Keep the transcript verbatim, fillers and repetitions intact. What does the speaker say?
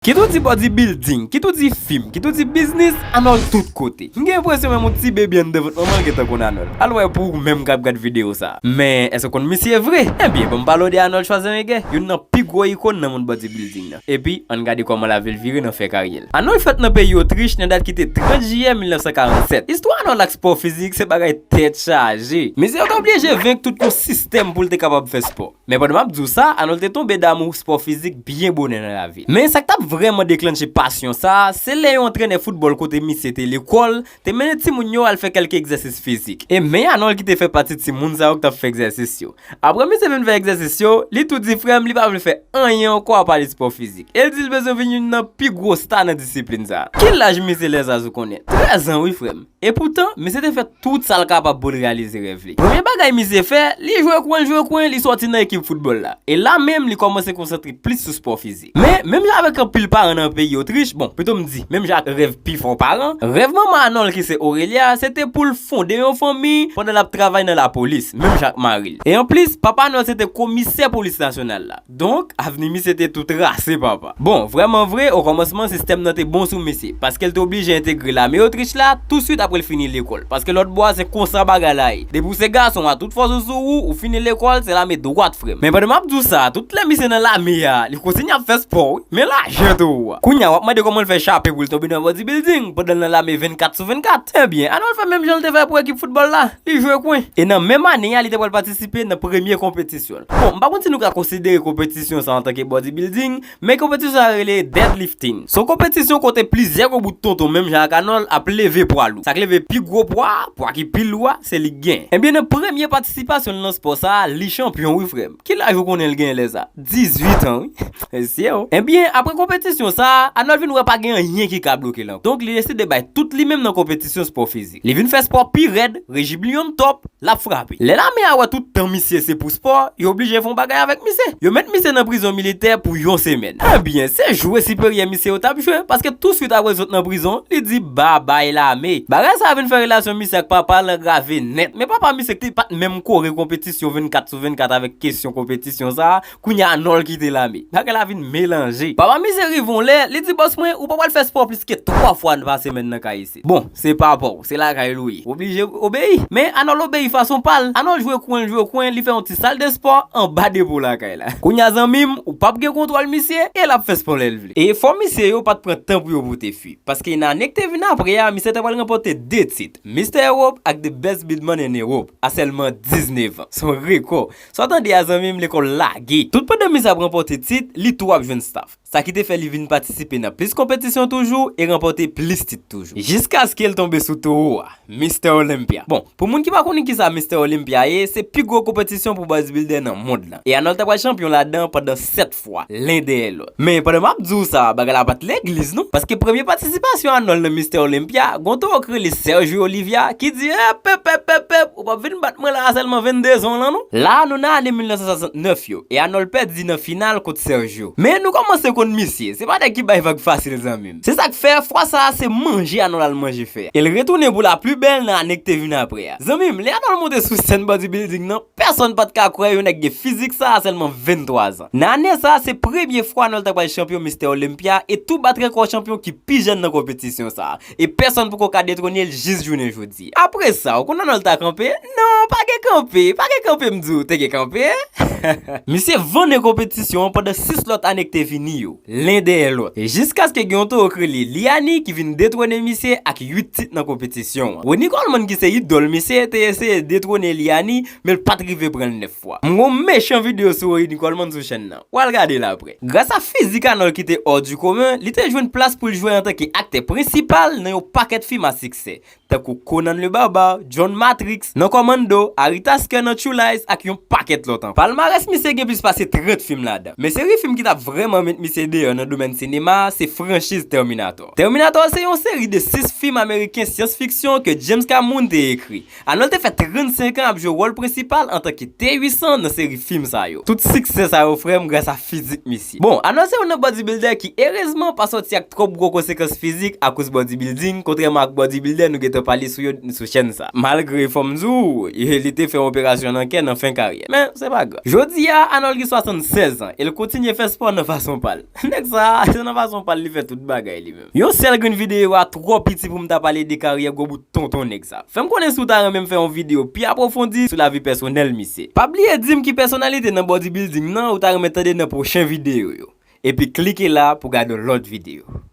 Kit ou di bodybuilding, kit ou di fim, kit ou di biznis, Arnold tout kote. M gen enpresyon menm yon ti bebe anndan vant manman l gentan konn Arnold. Al wè pou ou menm k ap gad videyo sa. Men, èske w konn misye vre? Ebyen, ban m pale w de Arnold Schwarzenegger, youn nan pi gwo ikòn nan mond bodybuilding nan. Epi, ann gade kòman lavi l vire nan fen karyè l. Arnold fèt nan peyi Otrich nan dat ki te trant jiyè mil nèf san karannsèt. Istwa Arnold ak spò fizik se bagay tèt chaje. Misye yo te oblije venk tout yon sistèm pou l te kapab fè spò. Men pandan m ap di w sa, Arnold te tonbe damou spò fizik byen bonè nan lavi l. Men sa k t ap vrèman deklanche pasyon sa a, se lè yon antrenè foutbòl kote misye te lekòl te mennen timoun yo al fè kèlke egzèsis fizik. E men Arnold ki te fè pati timoun sa yo k t ap fè egzèsis yo. Apre misye fin fè egzèsis yo, li tou di frè m li pa vle fè anyen ankò apa li spò fizik. E l di l bezwen vin youn nan pi gwo sta nan disiplin sa a. Ki laj misye lè sa a, si w konnen? Trèz an wi, frè m. Epoutan, misye te fè tout sa l kapab pou l reyalize rèv li. Premye bagay misye fè, li jwe kwen, l jwe kwen, li sòti nan ekip foutbòl la. E la menm, li kòmanse konsantre plis sou spò fizik. Men, menm jan avèk anpil paran nan peyi Otrich, bon, pito m di, menm jan ak rèv pifò paran, rèv manman Arnold ki se Aurelia, se te pou l fonde yon fanmi pandan l ap travay nan lapolis, menm jan ak mari l. E anplis, papa Arnold se te komisè polis nasyonal la. Donk, avni misye te tou trase, papa. Bon, vrèman vre, okòmansman, sistèm nan te bon sou misye, paske l te oblije entegre lame Otrich la touswit apre l fini lekòl. Paske lòt bò a, se konsa bagay la ye. Depi w se gason a, tout fòs ou sou ou, ou fini lekòl, se lame dwat, frè m. Men pandan m ap di w sa, tout lè misye nan lame a, li kontinye ap fè spò, wi. Men lajan tou a. Kounye a, w ap mande kòman l fè chape pou l tonbe nan bodybuilding, pandan l nan lame vennkat sou vennkat. Ebyen, Arnold fè menm jan l te fè pou ekip foutbòl la. Li jwe kwen. E nan menm ane a, li te pral patisipe nan premye konpetisyon l. Bon, m pa konn si nou ka konsidere konpetisyon sa antanke bodybuilding, men konpetisyon sa rele deadlifting. Se yon konpetisyon kote plizyè gwo bout tonton, menm jan ak Arnold, ap leve pwa lou. Sa k leve pi gwo pwa, pwa ki pi lou a, se li k genyen. Ebyen, nan premye patisipasyon l nan spò sa a, li chanpyon wi, frè m. Ki laj ou konnen l genyen lè sa? Dizuit an, wi. Mesye o. Ebyen, apre konpetisyon sa a, Arnold vin wè pa gen anyen ki ka bloke l ankò. Donk, li deside bay tout li menm nan konpetisyon spò fizik. Li vin fè spò pi rèd, rejim li on top, l ap frape. Lè lame a wè tout tan misye se pou spò, yo oblije fè yon bagay avèk misye. Yo met misye nan prizon militè pou yon semèn. Ebyen, se jwe siperyè misye yo t ap jwe, paske touswit apre l sot nan prizon, li di babay lame. Bagay sa a vin fè relasyon misye ak papa l angrave nèt. Men papa misye ki te pa t menm kore konpetisyon vennkat sou vennkat avèk kesyon konpetisyon sa a, kounye a Arnold kite lame. Bagay la vin melanje. Papa misye rive yon lè, li di bòs mwen, ou pa pral fè spò plis ke twa fwa pa semèn nan kay isit. Bon, se papa w, se lakay l ou ye. Ou oblije obeyi. Men Arnold obeyi fason pa l. Arnold jwe kwen, l jwe kwen, li fè yon ti sal de spò anba depo lakay la. Kounye a zanmi m, ou p ap gen kontwòl misye, e l ap fè spò lè l vle. E efò misye yo pa t pran tan pou yo pote fwi. Paske nan ane ki te vin apre a, misye te pral ranpòte de tit, Mister Europe ak The Best Big Man in Europe, a sèlman diznèf an. Se yon rekò. Sa w tande a zanmi m, lekòl lage. Tout pandan misye ap ranpòte tit, li tou ap jwenn staff. Sa ki te fè li vin patisipe nan plis konpetisyon toujou e ranpòte plis tit toujou. Jiskaske l tonbe sou towo a, Mister Olympia. Bon, pou moun ki pa konnen kisa Mister Olympia ye, se pi gwo konpetisyon pou bodybuilder nan mond lan. E Arnold ta pral chanpyon ladan pandan sèt fwa, len dèyè lòt. Men pandan m ap di w sa, bagay la pa t legliz non. Paske premye patisipasyon Arnold nan Mister Olympia, gon towo k rele Sergio Olivia ki di, ep, ep, ep, ep, ep, ou p ap vin bat mwen la a sèlman vennde zan w lan non. La a nou nan ane mil nèf san swasantnèf yo, e Arnold pèdi nan final kont Sergio. Men nou kòmanse konn misye, se pa nèg ki bay vag fasil zanmi m. Se sa k fè fwa sa a se manje Arnold al manje fè a. E l retounen pou la pli bèl nan ane ki te vin apre a. Zanmi m, lè Arnold monte sou sèn bodybuilding nan, pèsonn pa t ka kwè yon nèg gen fizik sa a sèlman venntwa zan. Nan ane sa a, se premye fwa Arnold ta pral chanpyon Mister Olympia e tou bat rekò chanpyon ki pi jèn nan konpetisyon sa a. E pèsonn poko ka detwone l jis jounen jodi. Apre sa, ou konn Arnold ta kanpe? Non, pa gen kanpe, pa gen kanpe m di w, te gen kanpe. Misye vannen konpetisyon an pandan sis lòt ane k te vini yo, len dèyè lòt. E jiskaske gen yon towo k rele Liani ki vin detwone misye ak uit tit nan konpetisyon an. Ronnie Coleman ki se idòl misye te eseye detwone Liani, men l pa t rive pran l nèf fwa. M gon mechan videyo sou Ronnie Coleman sou chèn nan. W al gade l apre. Gras a fizik Arnold ki te hors du commun, li te jwenn plas pou l jwe antanke aktè prensipal nan yon pakèt fim a siksè, tankou Conan le Barbare, John Matrix nan Commando, Ari Aster nan True Lies ak yon pakèt lòt ankò. Palmarès misye gen plis pase trant fim ladan. Men seri fim ki t ap vrèman met misye deyò nan domèn sinema a, se franchiz Terminator. Terminator se yon seri de sis fim ameriken syans fiksyon ke James Cameron te ekri. Arnold te fè trannsenk an ap jwe wòl prensipal antanke T uit san nan seri fim sa yo. Tout siksè sa yo, frè m, gras a fizik misye. Bon, Arnold se youn nan bodybuilder ki erezman pa sòti ak twòp gwo konsekans fizik akoz bodybuilding, kontrèman ak bodybuilder nou gentan Yo pale sou yo sou chèn sa. Malgre fò m di w, li te fè yon operasyon nan kè nan fen karyè. Men, se pa grav. Jodi a, Arnold gen swasannsèz an e l kontinye fè spò nan fason pa l. Nèg sa, se nan fason pa l li fè tout bagay li menm. Yon sèl grenn videyo a twò piti pou m ta pale de karyè gwo bout tonton nèg sa. Fè m konnen si w ta renmen m fè yon videyo pi apwofondi sou lavi pèsonèl misye. Pa bliye di m ki pèsonalite nan bodybuilding nan ou ta renmen tande nan pwochen videyo yo. Epi klike la pou gade yon lòt videyo.